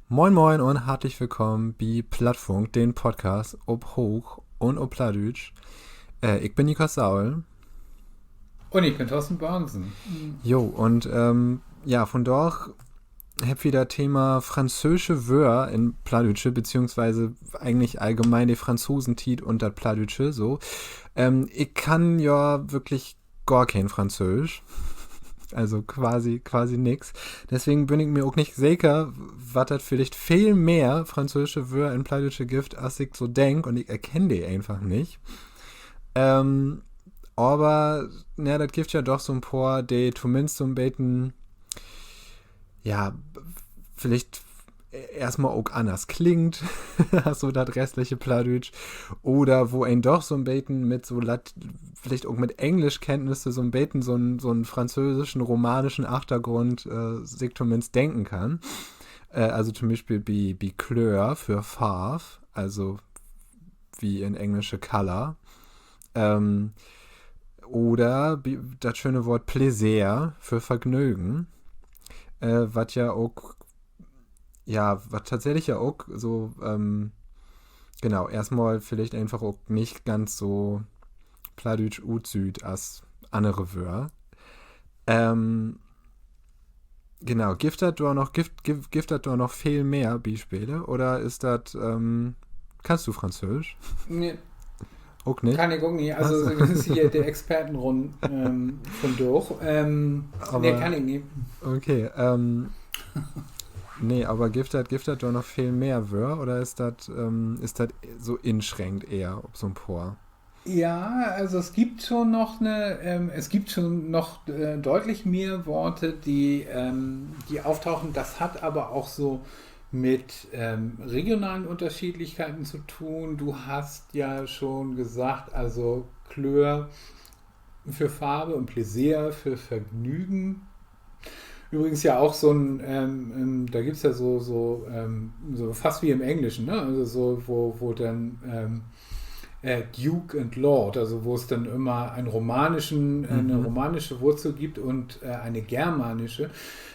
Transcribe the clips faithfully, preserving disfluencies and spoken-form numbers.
Moin, moin un hartlich willkamen bi Plattfunk, den Podcast op Hooch un op Plattdüütsch. Äh, ik bün Nikos Saul. Un ik bün Thorsten Börnsen. Jo, un, ähm, ja, vundaag hebbt wi dat Thema franzöösche Wöör in Plattdüütsche, beziehungsweise egentlich allgemein de Franzosentiet un dat Plattdüütsche, so. Ähm, ik kann ja würklich gor keen Franzöösch. Also quasi, quasi nix. Deswegen bün ik mi ok nich seker, wat dat villicht veel mehr franzöösche Wöör in Plattdüütsche gifft, as ik so denk, un ik erkenn de eenfach nich. Ähm, aver, na, dat gifft ja doch so 'n poor, de tominnst so 'n beten, ja, villicht eerstmal ok anners klingt as so dat restliche Plattdüütsch. Oder wo een doch so 'n beten mit so Lat-, villicht ok mit Englischkenntnisse so 'n beten so 'n, so 'n französischen, romanischen Achtergrund, äh, sik tominnst denken kann. Äh, also to'n Bispeel bi, bi Klöör för Farv, also wie in Englische Colour. Ähm, oder bi-, dat schöne Woort Pläseer för Vergnögen, äh, wat ja ok, ja, wat tatsächlich ja ok so, ähm, genau, eerstmal villicht eenfach ok nich ganz so plattdüütsch utsüht as annere Wöör. Ähm, genau, gifft dat dor noch, gifft, gifft, gifft dat dor noch veel mehr Bispelen? Oder is dat, ähm, kannst du Franzöösch? Nee. Ok nich? Kann ik ok nich. Also, dat is hier de Expertenrunn, ähm, vundaag. Ähm, nee, kann ik nich. Okay, ähm, nee, aver gifft dat, gifft dat dor noch veel mehr Wöör oder is dat, ähm, is dat so inschränkt ehr op so 'n poor? Ja, also es gibt schon noch eine, ähm, es gibt schon noch, äh, deutlich mehr Worte, die, ähm, die auftauchen. Das hat aber auch so mit, ähm, regionalen Unterschiedlichkeiten zu tun. Du hast ja schon gesagt, also Klöör für Farbe und Pläseer für Vergnügen. Übrigens ja auch so ein, ähm, ähm, da gibt's ja so, so, ähm, so fast wie im Englischen, ne? Also so, wo, wo dann, ähm, äh, Duke and Lord, also wo es dann immer einen romanischen, äh, eine romanische Wurzel gibt und, äh, eine germanische.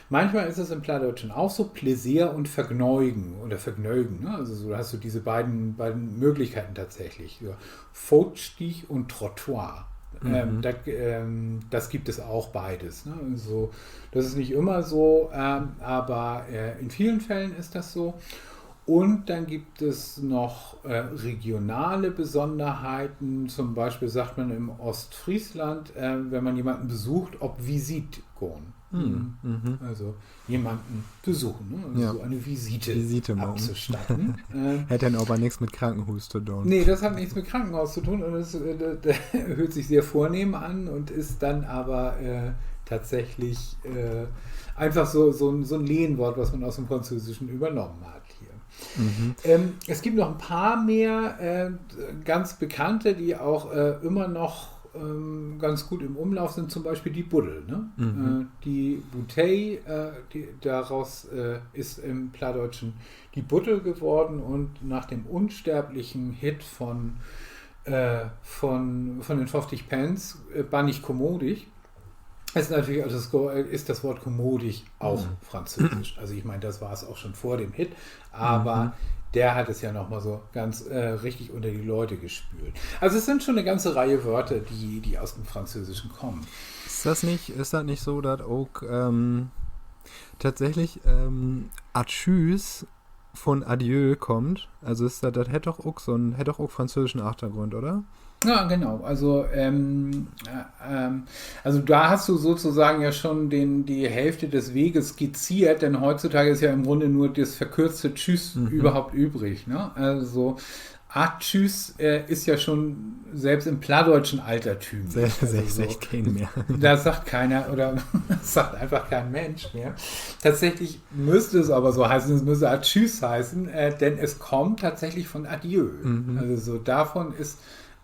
Manchmal ist es im Plattdeutschen auch so, Pläsier und Vergnügen oder Vergnögen, ne? Also so hast du diese beiden, beiden Möglichkeiten tatsächlich. Ja. Footstieg und Trottoir. Ähm, das, ähm, das gibt es auch beides, ne? Also, das ist nicht immer so, ähm, aber, äh, in vielen Fällen ist das so. Und dann gibt es noch, äh, regionale Besonderheiten. Zum Beispiel sagt man im Ostfriesland, äh, wenn man jemanden besucht, op Visiet gahn. Mhm. Also jemanden besuchen, ne? Also so eine Visite abzustatten. Visite maken. Äh, hett denn aver nix mit Krankenhuus to doon. Nee, das hat nichts mit Krankenhaus zu tun und es, äh, das hört sich sehr vornehm an und ist dann aber, äh, tatsächlich, äh, einfach so, so ein, so ein Lehnwort, was man aus dem Französischen übernommen hat hier. Mhm. Ähm, es gibt noch ein paar mehr, äh, ganz bekannte, die auch, äh, immer noch, ähm, ganz gut im Umlauf sind. Zum Beispiel die Buddel, ne? Mhm. Äh, die Bouteille, äh, die, daraus, äh, ist im Plattdeutschen die Buddel geworden und nach dem unsterblichen Hit von, äh, von, von den Foftig Pence, äh, Bannig kommodig, ist natürlich, also es go-, ist das Wort kommodig auch französisch. Also ich meine, das war es auch schon vor dem Hit, aber der hat es ja noch mal so ganz, äh, richtig unter die Leute gespült. Also es sind schon eine ganze Reihe Wörter, die, die aus dem Französischen kommen. Is dat nich, is dat nich so, dat ok, ähm, tatsächlich, ähm, Atschüüs von Adieu kummt? Also is dat, dat hett doch ok so 'n, hett doch ok französischen Achtergrund, oder? Ja, genau. Also, ähm, äh, ähm, also da hast du sozusagen ja schon den, die Hälfte des Weges skizziert, denn heutzutage ist ja im Grunde nur das verkürzte Tschüss überhaupt übrig, ne? Also, Atschüüs, äh, ist ja schon selbst im Plattdeutschen altertümlich. Sehr, sehr, also so, sehr kein mehr. Das sagt keiner oder das sagt einfach kein Mensch mehr. Tatsächlich müsste es aber so heißen, es müsste Atschüüs heißen, äh, denn es kommt tatsächlich von Adieu. Mhm. Also so davon ist,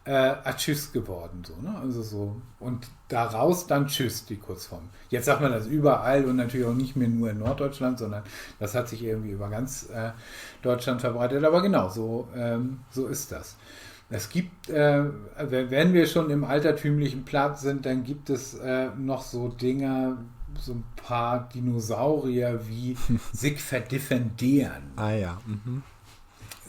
äh, Atschüüs geworden, so, ne? Also so, und daraus dann Tschüss, die Kurzform. Jetzt sagt man das überall und natürlich auch nicht mehr nur in Norddeutschland, sondern das hat sich irgendwie über ganz, äh, Deutschland verbreitet. Aber genau, so, ähm, so ist das. Es gibt, äh, wenn wir schon im altertümlichen Platt sind, dann gibt es äh, noch so Dinge, so ein paar Dinosaurier wie sich verdiffendieren. Ah ja. Mhm.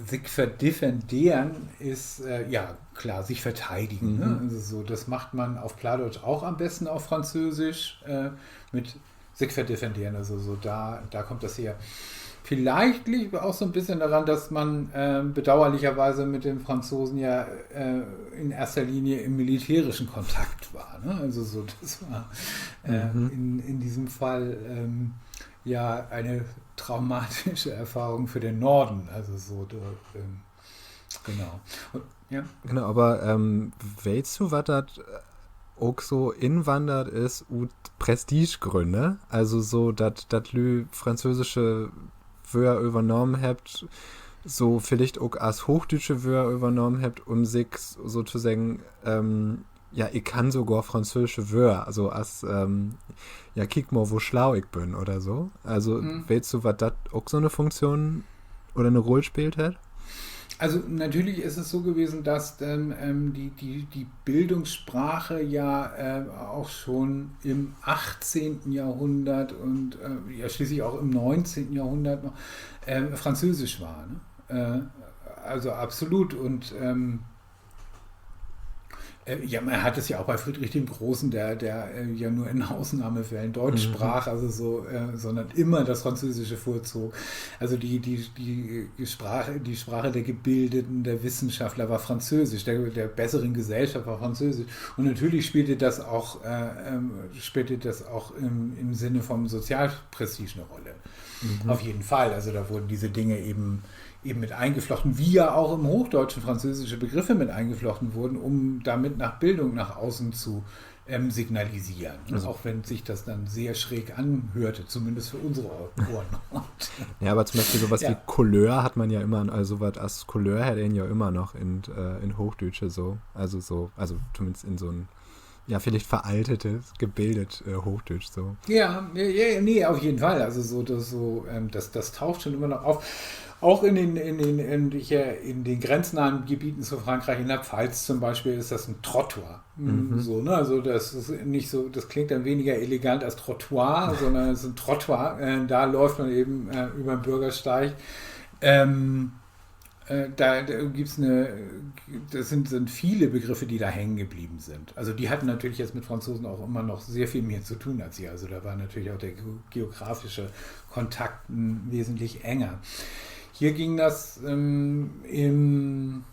Sich verdiffendieren ist, äh, ja, klar, sich verteidigen. Mhm. Ne? Also so, das macht man auf Plattdeutsch auch am besten auf Französisch äh, mit sich verdiffendieren. Also so, da, da kommt das her. Vielleicht liegt auch so ein bisschen daran, dass man äh, bedauerlicherweise mit den Franzosen ja äh, in erster Linie im militärischen Kontakt war. Ne? Also so, das war äh, mhm. in, in diesem Fall ähm, ja eine traumatische Erfahrung für den Norden. Also so, ähm, genau. Und, ja. Genau, aber ähm, weetst du, wat dat ok so inwandert is ut Prestigegrünne? Also so, dat, dat Lü französische Wöör övernahmen hebbt, so villicht ok as hoochdüütsche Wöör övernahmen hebbt, um sik sotoseggen, ähm, ja, ik kann sogor französische Wöör, also as, ähm, ja, kiek mal, wo slau ik bün oder so. Also, mhm. Weetst du, wat dat ok so 'ne Funktion oder 'ne Rull speelt hett? Also natürlich ist es so gewesen, dass ähm, die, die, die Bildungssprache ja äh, auch schon im achtzehnten Jahrhundert und äh, ja schließlich auch im neunzehnten Jahrhundert noch äh, französisch war. Ne? Äh, also absolut. Und ähm, äh, ja, man hat es ja auch bei Friedrich dem Großen, der, der äh, ja nur in Ausnahmefällen Deutsch mhm. sprach, also so, äh, sondern immer das Französische vorzog. Also die, die, die Sprache, die Sprache der Gebildeten, der Wissenschaftler war Französisch, der, der besseren Gesellschaft war Französisch. Und natürlich spielte das auch, äh, ähm, spielte das auch im, im Sinne vom Sozialprestige eine Rolle. Mhm. Auf jeden Fall. Also da wurden diese Dinge eben, eben mit eingeflochten, wie ja auch im Hochdeutschen französische Begriffe mit eingeflochten wurden, um damit nach Bildung nach außen zu ähm, signalisieren. Also, auch wenn sich das dann sehr schräg anhörte, zumindest für unsere Ohren. Ja, aber zum Beispiel sowas ja. Wie Couleur hat man ja immer, also sowas as Couleur hett een ja immer noch in, äh, in Hoochdüütsche so. Also so, also zumindest in so 'n, ja, vielleicht veraltetes, gebildet äh, Hoochdüütsch so. Ja, ja, ja, nee, auf jeden Fall. Also so, das, so, ähm, das, das taucht schon immer noch auf. Auch in den, in den, in, hier in den grenznahen Gebieten zu Frankreich, in der Pfalz zum Beispiel, ist das ein Trottoir. Mhm. So, ne? Also das ist nicht so, das klingt dann weniger elegant als Trottoir, sondern es ist ein Trottoir. Äh, da läuft man eben äh, über den Bürgersteig. Ähm, äh, da da gibt es eine, das sind, sind viele Begriffe, die da hängen geblieben sind. Also die hatten natürlich jetzt mit Franzosen auch immer noch sehr viel mehr zu tun als hier. Also da war natürlich auch der ge- geografische Kontakt ein wesentlich enger. Hier ging das ähm, im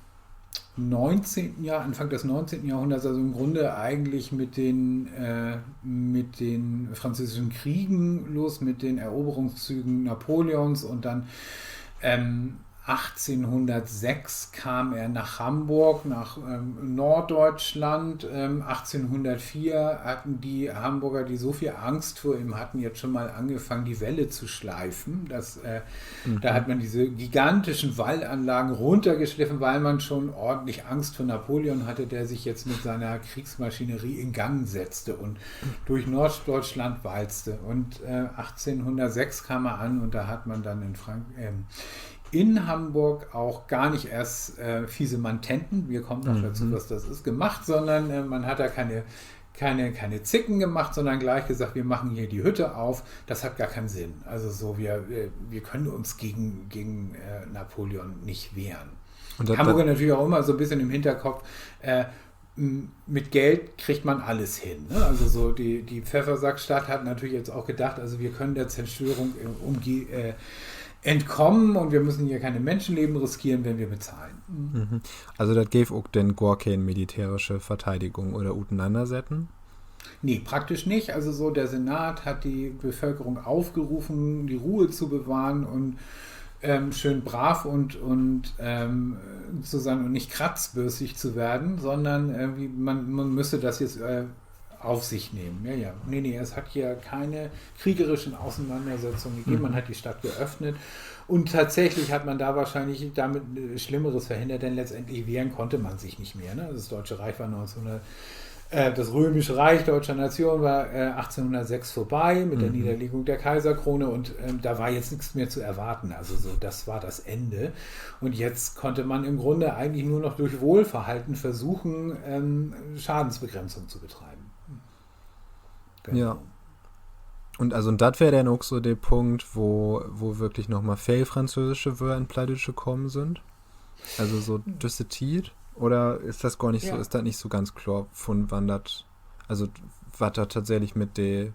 neunzehnten Jahr, Anfang des neunzehnten Jahrhunderts, also im Grunde eigentlich mit den, äh, mit den französischen Kriegen los, mit den Eroberungszügen Napoleons und dann ähm, achtzehnhundertsechs kam er nach Hamburg, nach ähm, Norddeutschland. Ähm, achtzehnhundertvier hatten die Hamburger, die so viel Angst vor ihm hatten, jetzt schon mal angefangen, die Wälle zu schleifen. Das, äh, mhm. Da hat man diese gigantischen Wallanlagen runtergeschliffen, weil man schon ordentlich Angst vor Napoleon hatte, der sich jetzt mit seiner Kriegsmaschinerie in Gang setzte und durch Norddeutschland walzte. Und äh, achtzehnhundertsechs kam er an und da hat man dann in Frank ähm, in Hamburg auch gar nicht erst äh, fiese Mantenten, wir kommen noch mhm. dazu, was das ist, gemacht, sondern äh, man hat da keine, keine, keine Zicken gemacht, sondern gleich gesagt, wir machen hier die Hütte auf. Das hat gar keinen Sinn. Also so, wir, wir, wir können uns gegen, gegen äh, Napoleon nicht wehren. Und das, Hamburger das natürlich auch immer so ein bisschen im Hinterkopf, äh, mit Geld kriegt man alles hin. Ne? Also so die, die Pfeffersackstadt hat natürlich jetzt auch gedacht, also wir können der Zerstörung umge äh, entkommen und wir müssen hier keine Menschenleben riskieren, wenn wir bezahlen. Mhm. Also dat geev ok denn gor keen militärische Verteidigung oder Utenannersetten? Nee, praktisch nicht. Also so der Senat hat die Bevölkerung aufgerufen, die Ruhe zu bewahren und ähm, schön brav und, und ähm, zu sein und nicht kratzbürstig zu werden, sondern irgendwie, man, man müsse das jetzt äh, auf sich nehmen. Ja, ja. Nee, nee, es hat hier keine kriegerischen Auseinandersetzungen gegeben. Mhm. Man hat die Stadt geöffnet und tatsächlich hat man da wahrscheinlich damit äh, Schlimmeres verhindert, denn letztendlich wehren konnte man sich nicht mehr. Ne? Das Deutsche Reich war neunzehnhundert Äh, das Römische Reich deutscher Nation war, äh, achtzehnhundertsechs vorbei mit der Niederlegung der Kaiserkrone und, ähm, da war jetzt nichts mehr zu erwarten. Also so, das war das Ende. Und jetzt konnte man im Grunde eigentlich nur noch durch Wohlverhalten versuchen, ähm, Schadensbegrenzung zu betreiben. Genau. Ja. Un also, un dat weer denn ok so de Punkt, wo, wo wirklich noch mal veel französische Wöör in Plattdüütsche kamen sünd? Also so düsse Tiet? Oder is dat gor nich so, is dat nich so ganz kloor, vun wann dat, also wat dor tatsächlich mit de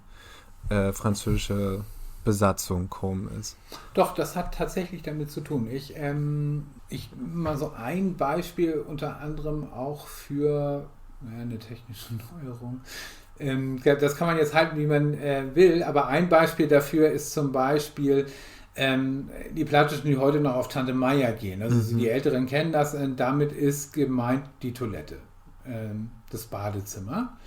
äh, französische Besatzung kamen is? Doch, das hat tatsächlich damit zu tun. Ich, ähm, ich mal so ein Beispiel unter anderem auch für, naja, eine technische Neuerung. Ähm, ja, das kann man jetzt halten, wie man, äh, will, aber ein Beispiel dafür ist zum Beispiel, ähm, die Plattdütschen, die heute noch auf Tante Meier gehen. Also die Älteren kennen das, äh, damit ist gemeint die Toilette, ähm, das Badezimmer.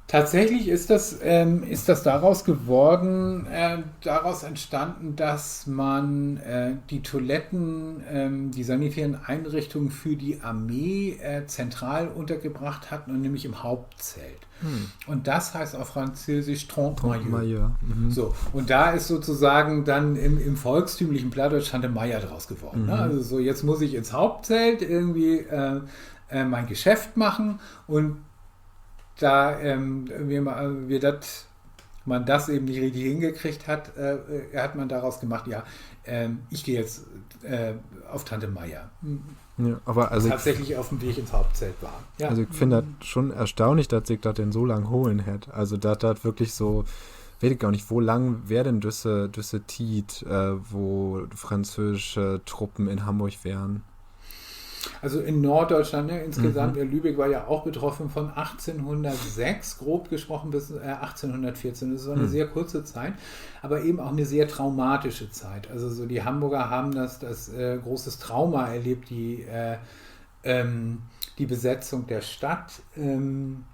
Tatsächlich ist das, ähm, ist das daraus geworden, äh, daraus entstanden, dass man, äh, die Toiletten, ähm, die sanitären Einrichtungen für die Armee, äh, zentral untergebracht hatten und nämlich im Hauptzelt. Und das heißt auf Französisch Trente Maillot. Maillot. Mhm. So, und da ist sozusagen dann im, im volkstümlichen Plattdeutsch Tante Meier draus geworden. Ne? Also so, jetzt muss ich ins Hauptzelt irgendwie äh, äh, mein Geschäft machen und da ähm, wir, ma- wir dat, man das eben nicht richtig hingekriegt hat, äh, hat man daraus gemacht, ja, ähm, ich gehe jetzt äh, auf Tante Meier. Ja, aber also, Tatsächlich auf dem Weg ins Hauptzelt war. Ja. Also ik finn dat schon erstaunlich, dat sik dat denn so lang holen hett. Also dat, dat wirklich so, weet ik gor nich, wo lang weer denn düsse, düsse Tiet, äh, wo französische Truppen in Hamborg weren? Also in Norddeutschland, ne, insgesamt, äh, Lübeck war ja auch betroffen von achtzehnhundertsechs, grob gesprochen, bis äh, achtzehnhundertvierzehn. Das war eine sehr kurze Zeit, aber eben auch eine sehr traumatische Zeit. Also so die Hamburger haben das, das äh, großes Trauma erlebt, die, äh, ähm, die Besetzung der Stadt. Ähm,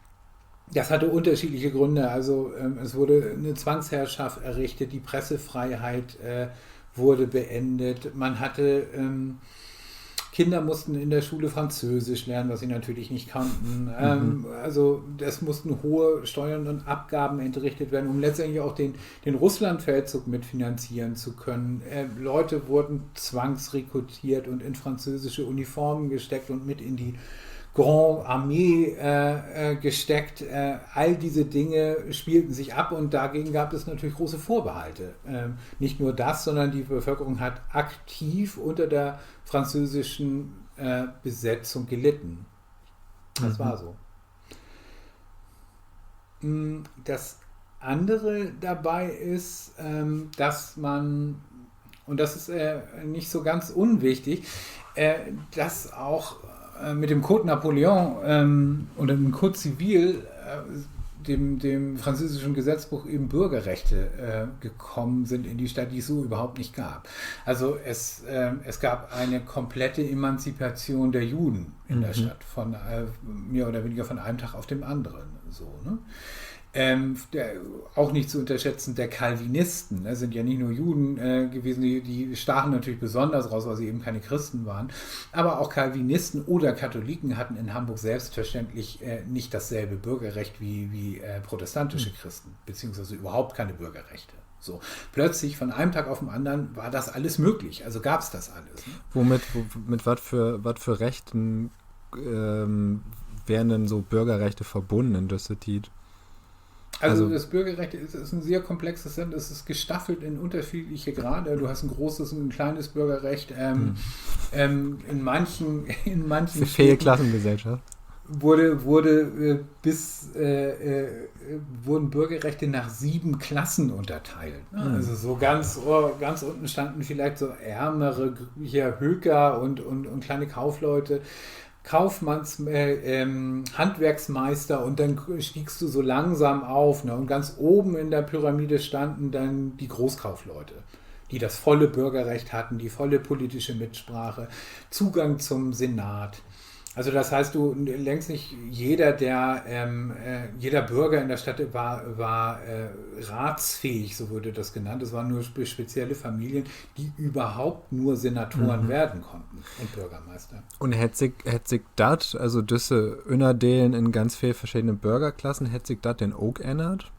das hatte unterschiedliche Gründe. Also ähm, es wurde eine Zwangsherrschaft errichtet, die Pressefreiheit äh, wurde beendet. Man hatte ähm, Kinder mussten in der Schule Französisch lernen, was sie natürlich nicht kannten. Ähm, also es mussten hohe Steuern und Abgaben entrichtet werden, um letztendlich auch den, den Russlandfeldzug mitfinanzieren zu können. Äh, Leute wurden zwangsrekrutiert und in französische Uniformen gesteckt und mit in die Grand Armee äh, äh, gesteckt. Äh, all diese Dinge spielten sich ab und dagegen gab es natürlich große Vorbehalte. Ähm, nicht nur das, sondern die Bevölkerung hat aktiv unter der französischen äh, Besetzung gelitten. Das war so. Mm, das andere dabei ist, ähm, dass man, und das ist äh, nicht so ganz unwichtig, äh, dass auch äh, mit dem Code Napoléon ähm, oder dem Code civil äh, dem, dem französischen Gesetzbuch eben Bürgerrechte äh, gekommen sind in die Stadt, die es so überhaupt nicht gab. Also es, ähm, es gab eine komplette Emanzipation der Juden in der Stadt, von, äh, mehr oder weniger von einem Tag auf dem anderen. So, ne? Ähm, der, auch nicht zu unterschätzen, der Calvinisten, ne, sind ja nicht nur Juden äh, gewesen, die, die stachen natürlich besonders raus, weil sie eben keine Christen waren. Aber auch Calvinisten oder Katholiken hatten in Hamburg selbstverständlich äh, nicht dasselbe Bürgerrecht wie, wie äh, protestantische Christen, beziehungsweise überhaupt keine Bürgerrechte. So, plötzlich von einem Tag auf den anderen war das alles möglich, also gab es das alles. Ne? Womit, wo, mit wat för, wat för Rechten ähm, weren denn so Bürgerrechte verbunnen in düsse Tiet? Also, also das Bürgerrecht ist, ist ein sehr komplexes Land, es ist gestaffelt in unterschiedliche Grade. Du hast ein großes und ein kleines Bürgerrecht. Ähm, ähm, in manchen, in manchen Vier Klassengesellschaft. Wurde, wurde äh, bis äh, äh, wurden Bürgerrechte nach sieben Klassen unterteilt. Ne? Mhm. Also so ganz, oh, ganz unten standen vielleicht so ärmere, hier Höker und, und, und kleine Kaufleute. Kaufmanns-, äh, ähm, Handwerksmeister und dann stiegst du so langsam auf. Ne? Und ganz oben in der Pyramide standen dann die Großkaufleute, die das volle Bürgerrecht hatten, die volle politische Mitsprache, Zugang zum Senat. Also das heißt, du, längst nicht jeder, der, ähm, äh, jeder Bürger in der Stadt war, war äh, ratsfähig, so wurde das genannt. Es waren nur spe spezielle Familien, die überhaupt nur Senatoren mhm. werden konnten und Bürgermeister. Un hett sik, hett sik dat, also düsse Ünnerdelen in ganz veel verschedene Börgerklassen, hett sik dat denn ok ännert?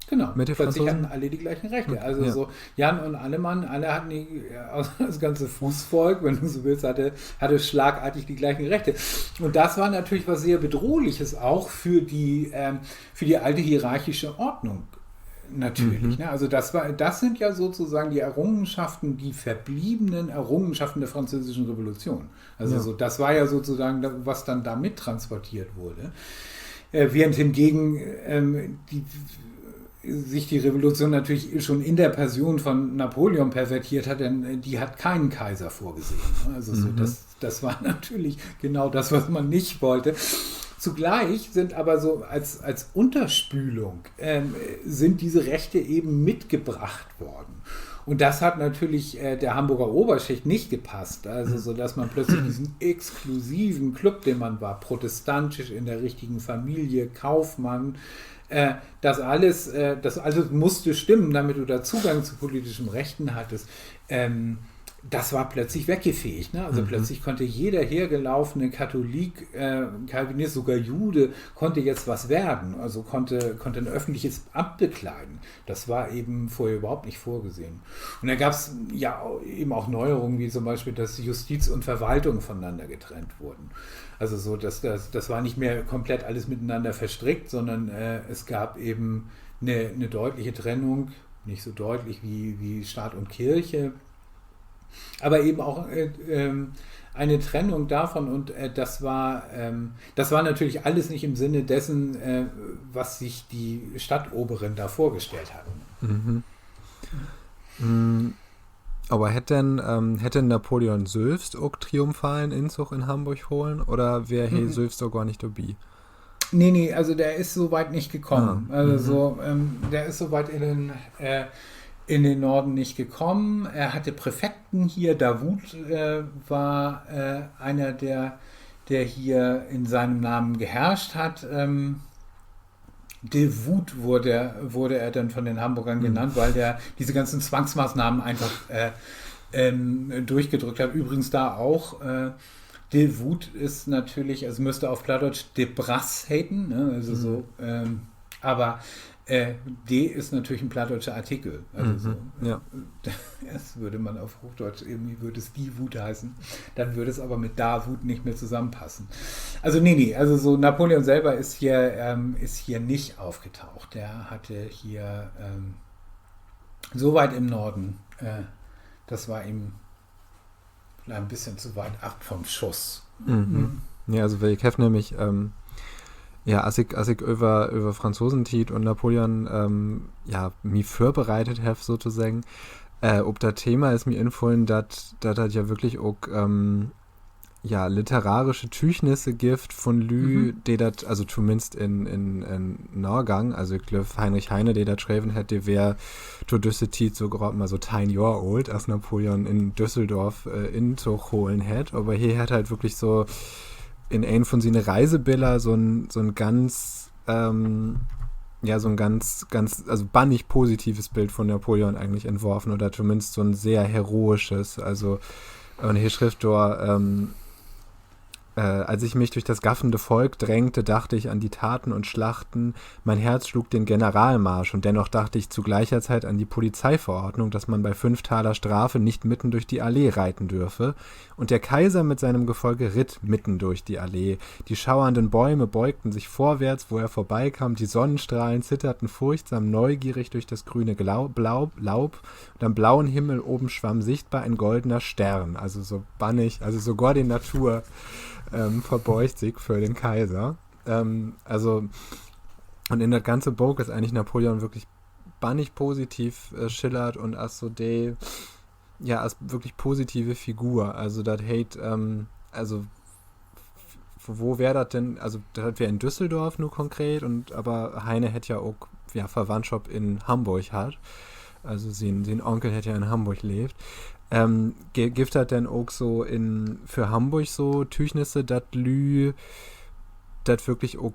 Genau, mit de Franzosen? Plötzlich hatten alle die gleichen Rechte. Also ja. So Jan und Allemann, alle hatten die, also das ganze Fußvolk, wenn du so willst, hatte, hatte schlagartig die gleichen Rechte. Und das war natürlich was sehr Bedrohliches auch für die, ähm, für die alte hierarchische Ordnung. Natürlich. Mhm. Ne? Also das war, das sind ja sozusagen die Errungenschaften, die verbliebenen Errungenschaften der französischen Revolution. Also ja. So, das war ja sozusagen, was dann da mittransportiert wurde. Äh, während hingegen ähm, die, sich die Revolution natürlich schon in der Person von Napoleon pervertiert hat, denn äh, die hat keinen Kaiser vorgesehen. Ne? Also so, mhm. das, das war natürlich genau das, was man nicht wollte. Zugleich sind aber so als, als Unterspülung ähm, sind diese Rechte eben mitgebracht worden. Und das hat natürlich äh, der Hamburger Oberschicht nicht gepasst. Also, so dass man plötzlich diesen exklusiven Club, den man war, protestantisch, in der richtigen Familie, Kaufmann, äh, das alles, äh, das alles musste stimmen, damit du da Zugang zu politischem Rechten hattest. Ähm, das war plötzlich weggefegt. Ne? Also mhm. Plötzlich konnte jeder hergelaufene Katholik, äh, Calvinist, sogar Jude, konnte jetzt was werden, also konnte, konnte ein öffentliches Amt bekleiden. Das war eben vorher überhaupt nicht vorgesehen. Und da gab es ja eben auch Neuerungen, wie zum Beispiel, dass Justiz und Verwaltung voneinander getrennt wurden. Also so, dass das, das war nicht mehr komplett alles miteinander verstrickt, sondern äh, es gab eben eine, eine deutliche Trennung, nicht so deutlich wie, wie Staat und Kirche, aber eben auch äh, ähm, eine Trennung davon und äh, das war, ähm, das war natürlich alles nicht im Sinne dessen, äh, was sich die Stadtoberen da vorgestellt hatten. Mhm. Mm, aber hett denn, ähm, hett denn Napoleon sülvst ok triumphalen Inzug in Hamburg holen oder weer he mhm. sülvst ok gor nich dorbi? Nee, nee, also der ist so weit nicht gekommen. Ah, also mhm. so, ähm, der ist so weit in den, äh, in den Norden nicht gekommen. Er hatte Präfekten hier. Davout äh, war äh, einer, der, der hier in seinem Namen geherrscht hat. Ähm, De Wut wurde, wurde er dann von den Hamburgern genannt, weil der diese ganzen Zwangsmaßnahmen einfach äh, ähm, durchgedrückt hat. Übrigens da auch, äh, De Wut ist natürlich, also müsste auf Plattdeutsch De Brass heten, ne? Also so, ähm, aber äh, De ist natürlich ein plattdeutscher Artikel. Also so, ja. Das würde man auf Hochdeutsch, irgendwie würde es Die Wut heißen, dann würde es aber mit Da Wut nicht mehr zusammenpassen. Also nee, nee, also so Napoleon selber ist hier, ähm, ist hier nicht aufgetaucht. Der hatte hier ähm, so weit im Norden, äh, das war ihm ein bisschen zu weit ab vom Schuss. Mhm. Mhm. Ja, also ik heff nämlich, ähm, ja, as ik, as ik över, över Franzosentiet un Napoleon, ähm, ja, mi vörbereitet heff sotoseggen, äh, op dat Thema is mi infullen, dat, dat dat ja würklich ok, ähm, ja, literarische Tüügnisse gifft von Lüüd, mhm. de dat, also tominnst in, in, in Nagang, also ik glööv, Heinrich Heine, de dat schreven hett, de weer to düsse Tiet so graad mal so teihn Johr oolt, as Napoleon in Düsseldorf äh, Intog holen hett. Aver he hett halt würklich so in een von siene Reisebiller so 'n, so 'n ganz, ähm, ja, so 'n ganz, ganz, also bannig positives Bild von Napoleon eigentlich entworfen oder tominnst so 'n sehr heroisches. Also, un he schrifft dor, ähm, Äh, als ich mich durch das gaffende Volk drängte, dachte ich an die Taten und Schlachten. Mein Herz schlug den Generalmarsch und dennoch dachte ich zu gleicher Zeit an die Polizeiverordnung, dass man bei fünf Taler Strafe nicht mitten durch die Allee reiten dürfe. Und der Kaiser mit seinem Gefolge ritt mitten durch die Allee. Die schauernden Bäume beugten sich vorwärts, wo er vorbeikam. Die Sonnenstrahlen zitterten furchtsam neugierig durch das grüne Glau-, Blau-, Laub. Und am blauen Himmel oben schwamm sichtbar ein goldener Stern. Also so bannig, also sogar die Natur ähm, verbeugt sich für den Kaiser. Ähm, also, un in dat ganze Book is eigentlich Napoleon würklich bannig positiv äh, schillert un as so de, ja, as würklich positive Figur. Also, dat heet, ähm, also, wo weer dat denn, also, dat weer in Düsseldorf nu konkret, un, aver Heine hett ja ok, ja, Verwandtschop in Hamburg hatt. Also, sien, sien Onkel hett ja in Hamburg leevt. Ähm, ge-, gifft dat denn ok so in, för Hamborg so Tügnisse, dat Lüüd dat würklich ok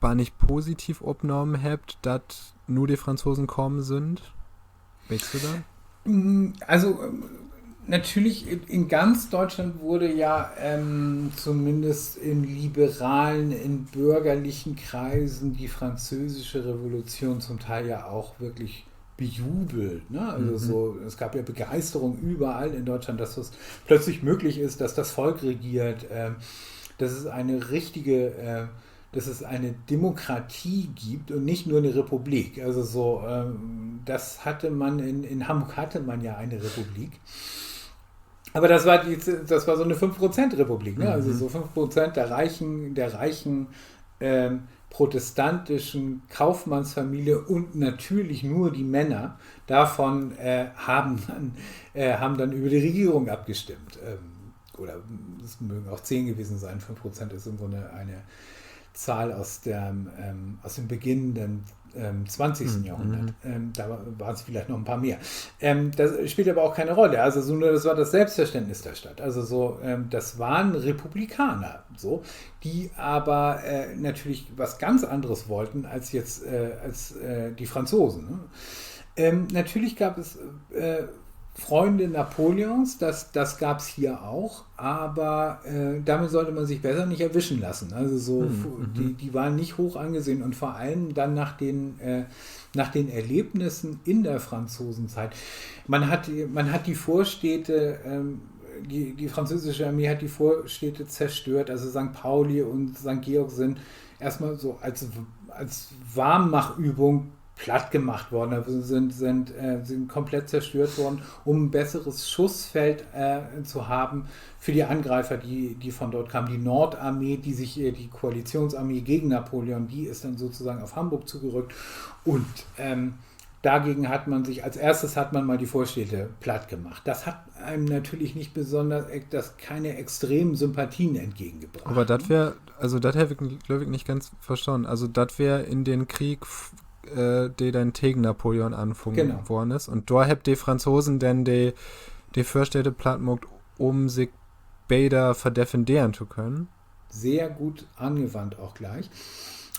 bannig positiv opnahmen hebbt, dat nu de Franzosen kamen sünd? Weetst du dat? Mm, also, ähm, natürlich, in, in ganz Deutschland wurde ja, ähm, zumindest in liberalen, in bürgerlichen Kreisen die französische Revolution zum Teil ja auch wirklich bejubelt, ne? Also Mhm. so, es gab ja Begeisterung überall in Deutschland, dass das plötzlich möglich ist, dass das Volk regiert, ähm, dass es eine richtige, äh, dass es eine Demokratie gibt und nicht nur eine Republik. Also so, ähm, das hatte man in, in Hamburg hatte man ja eine Republik. Aber das war die, das war so eine Fünf-Prozent-Republik, ne? Also Mhm. so fünf Prozent der reichen, der reichen, ähm, protestantischen Kaufmannsfamilie und natürlich nur die Männer davon, äh, haben dann, äh, haben dann über die Regierung abgestimmt. Ähm, oder es mögen auch zehn gewesen sein, fünf Prozent ist im Grunde eine Zahl aus dem, ähm, aus dem beginnenden, ähm, zwanzigsten Mhm, Jahrhundert. mhm. Ähm, da waren es vielleicht noch ein paar mehr. Ähm, das spielt aber auch keine Rolle. Also so nur, das war das Selbstverständnis der Stadt. Also so, ähm, das waren Republikaner, so, die aber, äh, natürlich was ganz anderes wollten als jetzt, äh, als, äh, die Franzosen, ne? Ähm, natürlich gab es, äh, Freunde Napoleons, das, das gab's hier auch, aber, äh, damit sollte man sich besser nicht erwischen lassen. Also so, Hm, fu-, mhm. die, die waren nicht hoch angesehen und vor allem dann nach den, äh, nach den Erlebnissen in der Franzosenzeit. Man hat, man hat die Vorstädte, ähm, die, die französische Armee hat die Vorstädte zerstört, also Sankt Pauli und Sankt Georg sind erstmal so als, als Warmmachübung platt gemacht worden, also sind, sind, äh, sind komplett zerstört worden, um ein besseres Schussfeld, äh, zu haben für die Angreifer, die, die von dort kamen. Die Nordarmee, die sich, äh, die Koalitionsarmee gegen Napoleon, die ist dann sozusagen auf Hamburg zugerückt. Und, ähm, dagegen hat man sich, als erstes hat man mal die Vorstädte platt gemacht. Das hat einem natürlich nicht besonders, das keine extremen Sympathien entgegengebracht. Aver dat weer, also dat heff ik, glööv ik, nich ganz verstahn. Also dat weer in den Krieg, f-, äh, de denn tegen Napoleon anfungen Genau. worrn is. Un dor hebbt de Franzosen denn de, de Vörstädte platt maakt, um sik beter verdefenderen to können. Sehr gut angewandt auch gleich.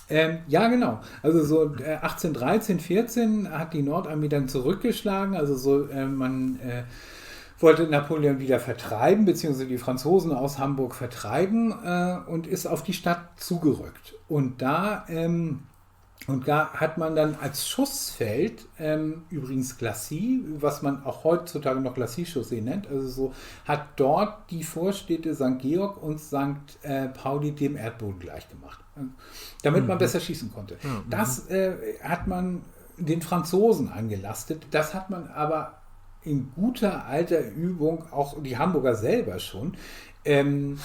Ähm, ja, genau. Also so, äh, achtzehn dreizehn, vierzehn hat die Nordarmee dann zurückgeschlagen. Also so, äh, man, äh, wollte Napoleon wieder vertreiben, beziehungsweise die Franzosen aus Hamburg vertreiben, äh, und ist auf die Stadt zugerückt. Und da, ähm, und da hat man dann als Schussfeld, ähm, übrigens Glacis, was man auch heutzutage noch Glacis-Chaussee nennt, also so, hat dort die Vorstädte Sankt Georg und Sankt, äh, Pauli dem Erdboden gleich gemacht, äh, damit man Mhm. besser schießen konnte. Ja, mhm. Das, äh, hat man den Franzosen angelastet. Das hat man aber in guter alter Übung, auch die Hamburger selber schon, ähm,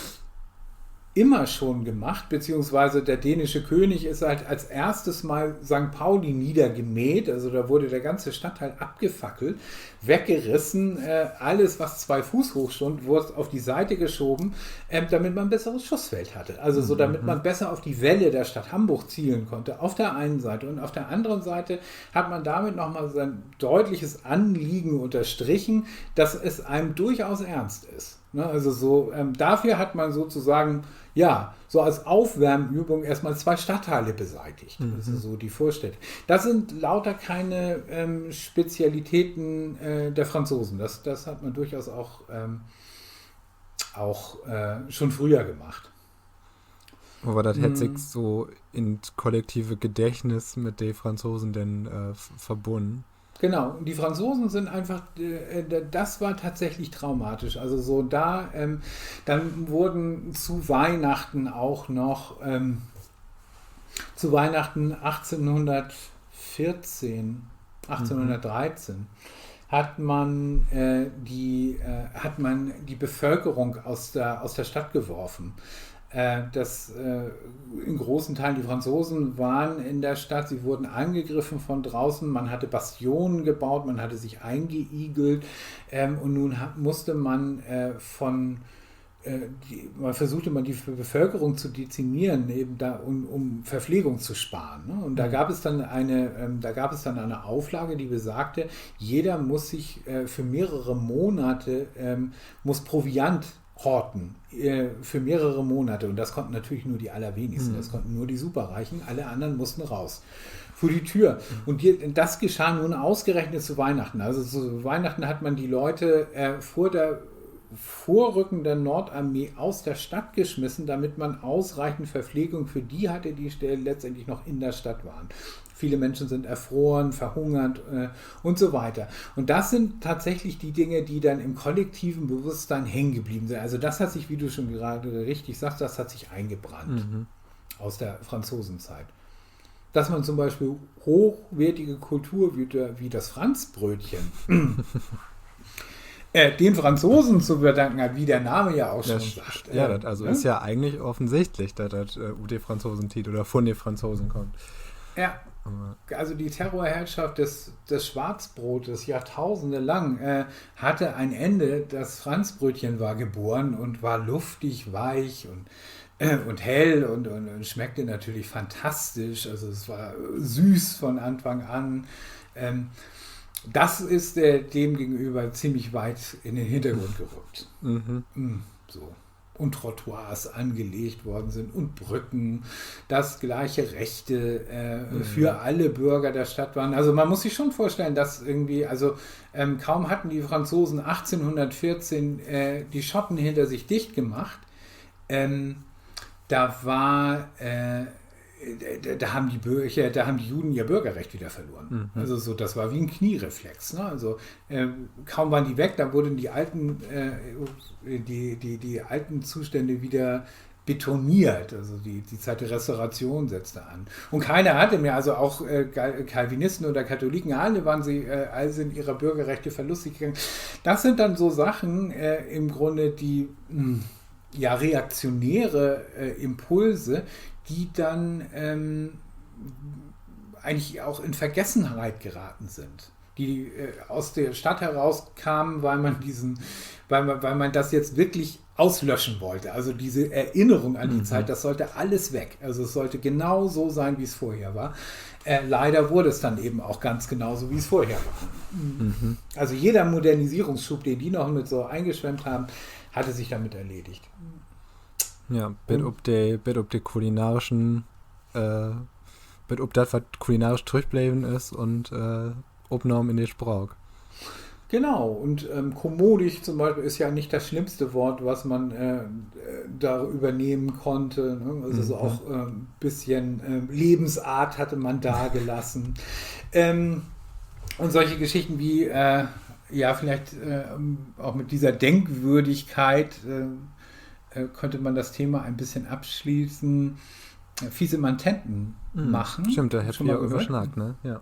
immer schon gemacht, beziehungsweise der dänische König ist halt als erstes mal Sankt Pauli niedergemäht, also da wurde der ganze Stadtteil abgefackelt, weggerissen, äh, alles, was zwei Fuß hoch stand, wurde auf die Seite geschoben, ähm, damit man ein besseres Schussfeld hatte. Also so, damit Mhm. man besser auf die Wälle der Stadt Hamburg zielen konnte, auf der einen Seite. Und auf der anderen Seite hat man damit noch mal sein deutliches Anliegen unterstrichen, dass es einem durchaus ernst ist. Ne, also so, ähm, dafür hat man sozusagen, ja, so als Aufwärmübung erstmal zwei Stadtteile beseitigt. Mhm. Also so die Vorstädte. Das sind lauter keine, ähm, Spezialitäten, äh, der Franzosen. Das, das hat man durchaus auch, ähm, auch, äh, schon früher gemacht. Aver dat hett sik Mhm. so in't kollektive Gedächtnis mit de Franzosen denn, äh, v-, verbunnen. Genau, die Franzosen sind einfach, äh, äh, das war tatsächlich traumatisch. Also so da, ähm, dann wurden zu Weihnachten auch noch, ähm, zu Weihnachten achtzehnhundertvierzehn, Mhm. achtzehnhundertdreizehn hat man, äh, die, äh, hat man die Bevölkerung aus der, aus der Stadt geworfen. Äh, das, äh, in großen Teilen die Franzosen waren in der Stadt, sie wurden angegriffen von draußen, man hatte Bastionen gebaut, man hatte sich eingeigelt, ähm, und nun ha-, musste man, äh, von äh, die, man versuchte man die Bevölkerung zu dezimieren, eben da, um, um Verpflegung zu sparen. Ne? Und da gab es dann eine, ähm, da gab es dann eine Auflage, die besagte, jeder muss sich äh, für mehrere Monate, ähm, muss Proviant horten äh, für mehrere Monate. Und das konnten natürlich nur die Allerwenigsten. Das konnten nur die Superreichen. Alle anderen mussten raus. Vor die Tür. Und die, das geschah nun ausgerechnet zu Weihnachten. Also zu Weihnachten hat man die Leute äh, vor der vorrückenden Nordarmee aus der Stadt geschmissen, damit man ausreichend Verpflegung für die hatte, die letztendlich noch in der Stadt waren. Viele Menschen sind erfroren, verhungert äh, und so weiter. Und das sind tatsächlich die Dinge, die dann im kollektiven Bewusstsein hängen geblieben sind. Also das hat sich, wie du schon gerade richtig sagst, das hat sich eingebrannt mhm. aus der Franzosenzeit. Dass man zum Beispiel hochwertige Kultur wie, wie das Franzbrötchen äh, den Franzosen zu verdanken hat, wie der Name ja auch schon sagt. Ja, äh, dat, also ne? Is ja eigentlich offensichtlich, dat dat äh, ut de Franzosentiet oder von de Franzosen kommt. Ja. Also die Terrorherrschaft des, des Schwarzbrotes jahrtausende lang äh, hatte ein Ende. Das Franzbrötchen war geboren und war luftig, weich und, äh, und hell und, und, und schmeckte natürlich fantastisch. Also es war süß von Anfang an. Ähm, das ist äh, dem gegenüber ziemlich weit in den Hintergrund gerückt. Mhm. Mm, so. Und Trottoirs angelegt worden sind und Brücken, dass gleiche Rechte äh, mhm. für alle Bürger der Stadt waren. Also man muss sich schon vorstellen, dass irgendwie, also ähm, kaum hatten die Franzosen achtzehnhundertvierzehn äh, die Schotten hinter sich dicht gemacht, ähm, da war äh, da, da, haben die Bürger, da haben die Juden ihr Bürgerrecht wieder verloren. Mhm. Also so, das war wie ein Knieereflex. Ne? Also äh, kaum waren die weg, da wurden die alten, äh, die, die, die alten Zustände wieder betoniert. Also die, die Zeit der Restauration setzte an. Und keiner hatte mehr, also auch äh, Calvinisten oder Katholiken, alle waren sie, äh, alle sind ihrer Bürgerrechte verlustig gegangen. Das sind dann so Sachen äh, im Grunde, die mh, ja, reaktionäre äh, Impulse, die dann ähm, eigentlich auch in Vergessenheit geraten sind, die äh, aus der Stadt herauskamen, weil man diesen, weil man, weil man das jetzt wirklich auslöschen wollte. Also diese Erinnerung an die mhm. Zeit, das sollte alles weg. Also es sollte genau so sein, wie es vorher war. Äh, leider wurde es dann eben auch ganz genauso, wie es vorher war. Mhm. Also jeder Modernisierungsschub, den die noch mit so eingeschwemmt haben, hatte sich damit erledigt. Ja, bet op de, bet op de kulinarischen, äh, bet op dat, wat kulinarisch trüchbleven is un äh, opnahmen in de Spraak. Genau, und ähm, kommodig zum Beispiel ist ja nicht das schlimmste Wort, was man äh, da übernehmen konnte. Ne? Also mhm. so auch ein ähm, bisschen äh, Lebensart hatte man da gelassen. Ähm, und solche Geschichten wie, äh, ja, vielleicht äh, auch mit dieser Denkwürdigkeit äh, äh, könnte man das Thema ein bisschen abschließen. Fiese Mantenten machen. Stimmt, da habt ihr ja überschnackt, ne? Ja.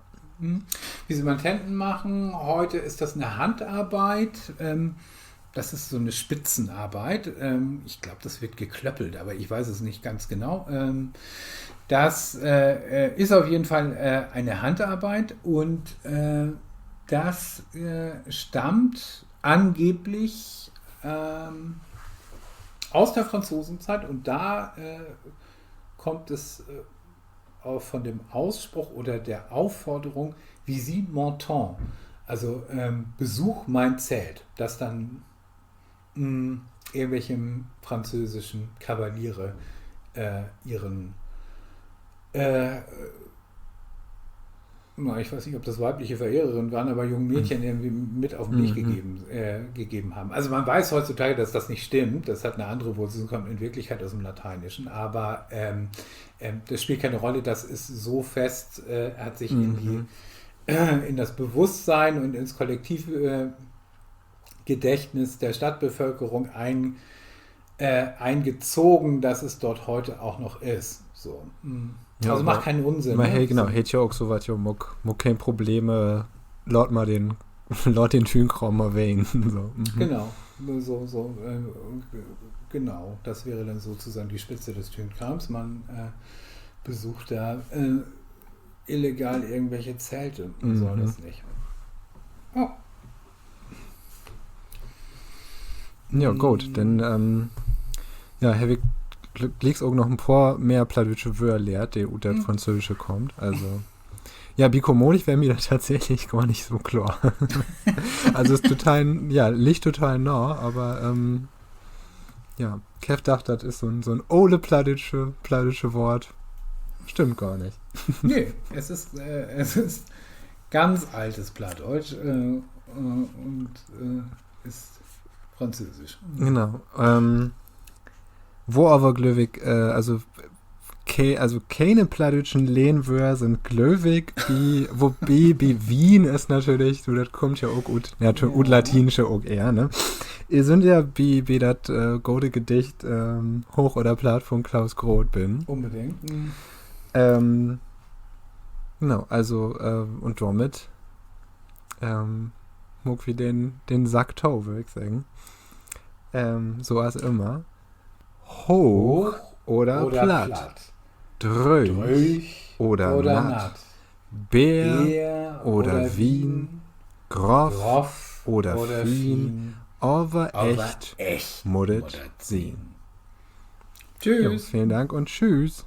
Fiese Mantenten machen. Heute ist das eine Handarbeit. Ähm, das ist so eine Spitzenarbeit. Ähm, ich glaube, das wird geklöppelt, aber ich weiß es nicht ganz genau. Ähm, das äh, äh, ist auf jeden Fall äh, eine Handarbeit und äh, das äh, stammt angeblich ähm, aus der Franzosenzeit und da äh, kommt es äh, auch von dem Ausspruch oder der Aufforderung, visite mon tente, also ähm, besuch mein Zelt, dass dann mh, irgendwelche französischen Kavaliere äh, ihren äh, na, ich weiß nicht, ob das weibliche Verehrerinnen waren, aber jungen Mädchen irgendwie mit auf den Weg gegeben, äh, gegeben haben. Also man weiß heutzutage, dass das nicht stimmt. Das hat eine andere Wurzel, kommt in Wirklichkeit aus dem Lateinischen. Aber ähm, ähm, das spielt keine Rolle. Das ist so fest, äh, hat sich in, die, äh, in das Bewusstsein und ins Kollektivgedächtnis äh, Gedächtnis der Stadtbevölkerung ein äh, eingezogen, dass es dort heute auch noch ist. So. Mm. Ja, also mach keinen Unsinn. Man, ne? Hey, genau, so. Heet ja ok so wat, jo, maak, maak keen Probleme, laat mal den, laat den Tüünkraam mal ween. So. Mhm. Genau, so, so, äh, genau, das wäre dann sozusagen die Spitze des Tüünkraams. Man äh, besucht da äh, illegal irgendwelche Zelte. Man soll das nicht. Oh. Ja, goot. Denn ähm, Ja, heff ik gl-, glieks ok noch en poor mehr plattdüütsche Wöör lehrt, de ut dat Franzöösche kaamt. Also, ja, bi kommodig weer mi dat tatsächlich gor nich so kloor. Also, is total, ja, liggt total nah, aver, ähm, ja, ik heff dacht, dat is so 'n, so 'n ole plattdüütsche, plattdüütsche Woort. Stimmt gor nich. Nee, es ist, äh, es ist ganz altes Plattdeutsch, äh, äh, und, äh, ist französisch. Genau. Ähm, wo aver, glööv ik, äh, also, ke-, also kene plattdüütschen Lehnwöör sünd, glööv ik, bi, wobi, bi Wien is natürlich, so, dat kummt ja ok ut, ja, ut Latiensche ok ehr, ne? Wi sünd ja bi, bi dat, äh, gode Gedicht, ähm, Hooch oder Platt vun Klaus Groth binnen. Unbedingt. Ähm, genau, also, äh, un dormit, ähm, maak wi den, den Sack to, wöör ik seggen. Ähm, so as ümmer. Hooch oder platt, dröög oder natt, Beer oder Wien, groff oder fien, aver echt mutt dat sien. Tschüss. Velen Dank un tschüss.